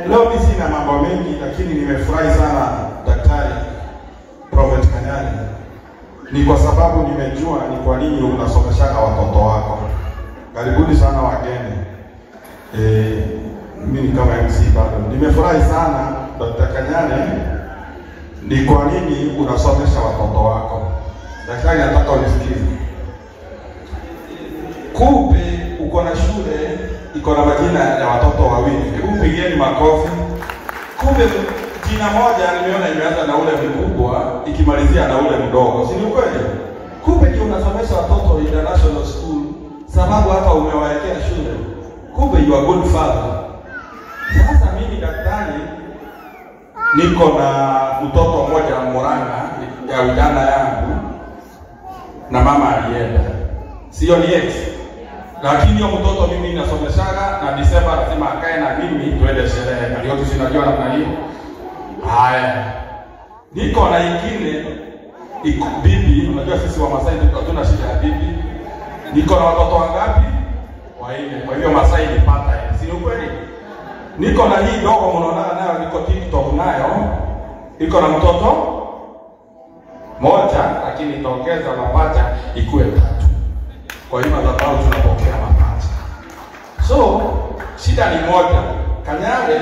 Leo mimi sina mambo mengi, lakini nimefurahi sana Daktari Prophet Kanyari. Ni kwa sababu nimejua ni kwa nini unasomeshaka watoto wako. Karibuni sana wageni. Mimi kama MC bado. Nimefurahi sana Dr. Kanyari, ni kwa nini unasomesha watoto wako. Daktari, nataka unisikize. Kumbe uko na shule iko na majina ya watoto wawili. Hebu pigieni makofi. Kumbe jina moja nimeona imeanza na ule mkubwa ikimalizia na ule mdogo. Si ni kweli? Kumbe ndio unasomesha watoto international school sababu hata umewawekea shule. Kumbe you are good father. Sasa mimi daktari niko na mtoto mmoja Murang'a ya ujana yangu na mama alienda. Sio ni ex. Lakini hiyo mtoto mimi nasomeshaga na Disemba lazima akae na mimi tuende sherehe. Na yote sinajua namna hiyo. Haya. Niko na ingine iko bibi, unajua sisi wa Masai hatuna shida ya bibi. Niko na watoto wangapi? Wanne. Kwa hivyo Masai ni pata. Si ni kweli? Niko na hii dogo mnaona nayo, niko TikTok nayo. Iko na mtoto moja lakini itaongeza mapacha ikuwe tatu. Kwa hiyo madhabahu tunapokea mapacha. So shida ni moja. Kanyare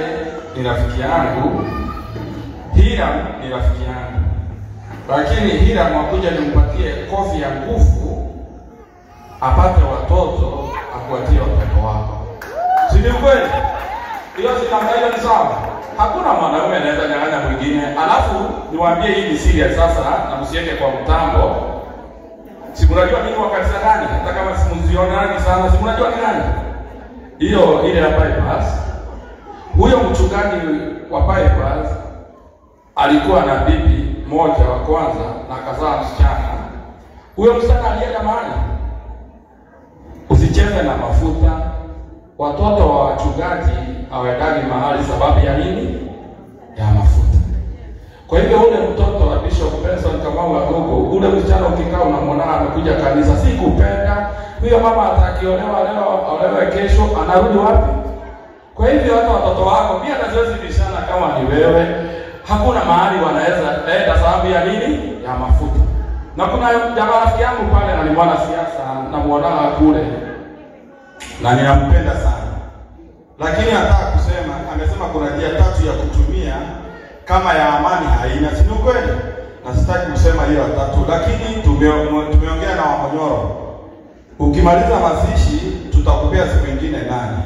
ni rafiki yangu, Hiram ni rafiki yangu. Lakini Hiram akuja nimpatie kofi ya nguvu apate watoto akuatie watoto wako. Si ni kweli? Hiyo si namna hiyo ni sawa. Hakuna mwanaume anaweza nyang'anya mwingine. Alafu niwaambie hii ni serious sasa na msiweke kwa mtambo. Si mnajua mimi wa kanisa gani? Hata kama simuziona sana, si mnajua ni nani? Hiyo ile ya bypass. Huyo mchungaji wa bypass alikuwa na bibi moja wa kwanza na akazaa msichana. Huyo msichana alienda mahali. Usicheze na mafuta. Watoto wa wachungaji hawaendagi mahali sababu ya nini? Ya mafuta. Kwa hivyo ule mtoto wa Bishop Benson Kamau Wagogo, ule msichana ukikaa unamwona amekuja kanisa, si kupenda. Huyo mama atakiolewa leo, aolewe kesho, anarudi wapi? Kwa hivyo hata watoto wako pia hata bishana kama ni wewe, hakuna mahali wanaweza enda sababu ya nini? Ya mafuta. Na kuna jamaa rafiki yangu pale na ni mwana siasa na muona kule. Na ninampenda sana. Lakini nataka kusema, amesema kuna njia tatu ya kutumia kama ya amani haina, si ni kweli? Na sitaki kusema hiyo tatu, lakini tumeongea na Wamonyoro. Ukimaliza mazishi tutakupea siku nyingine nani.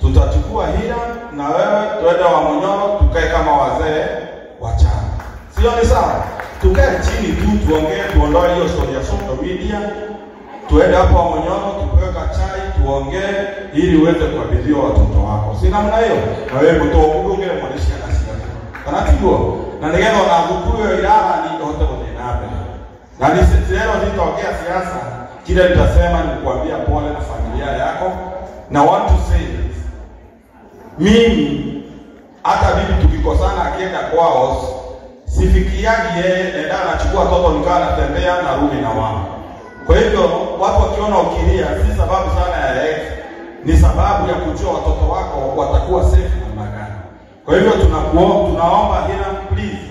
Tutachukua hila na wewe tuende Wamonyoro tukae kama wazee wa chama. Sio ni sawa? Tukae chini tu tuongee, tuondoe hiyo story ya social media. Tuende hapo Wamonyoro tupewe chai tuongee ili uweze kukabidhiwa watoto wako. Si namna hiyo? Na wewe mtoto mwandishi anasikia. Kanatigo na nigeno na gukuyo ilala ni hote kote nabe. Na ni leo nitaongea siasa, kile nitasema ni kuambia pole na familia yako. Na want to say this. Mimi hata bibi tukikosana akienda kwao sifikiagi yeye, nenda anachukua watoto nikaa natembea na rudi na wao. Kwa hivyo watu wakiona ukilia si sababu sana ya ex, ni sababu ya kujua watoto wako watakuwa safe namna gani. Kwa hivyo tunaomba Hiram, please,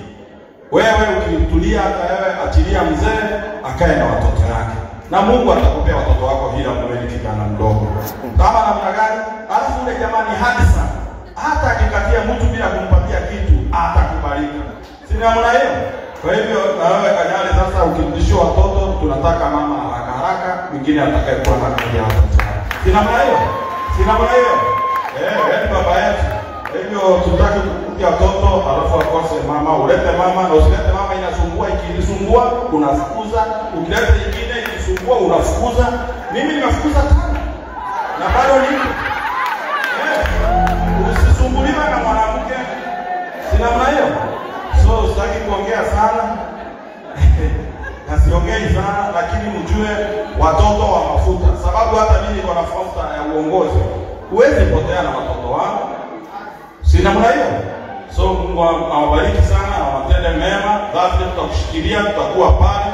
wewe ukitulia hata wewe achilia mzee akae na watoto yake. Na Mungu atakupea watoto wako Hiram, wewe ni kijana mdogo. Kama namna gani? Alafu ule jamani handsome, hata akikatia mtu bila kumpatia kitu atakubariki. Si namna hiyo? Kwa hivyo na wewe Kanyari sasa ukirudishia watoto tunataka mama haraka haraka, mwingine atakayekuwa na kuja watoto. Si namna hiyo? Si namna hiyo? Yaani baba yetu. Kwa hivyo tutaki kukutia watoto alafu akose mama, ulete mama na usilete mama inasumbua, ikisumbua unafukuza, ukileta nyingine ikisumbua unafukuza. Mimi nimefukuza tano na bado niko. Usisumbuliwe na mwanamke. Si namna hiyo? So sitaki kuongea sana. Na siongei sana, lakini mjue watoto wa mafuta. Sababu hata mimi niko na fursa ya uongozi. Huwezi potea na watoto wangu. Si namna hiyo? So Mungu awabariki sana, awatende mema. Dhati tutakushikilia, tutakuwa pale.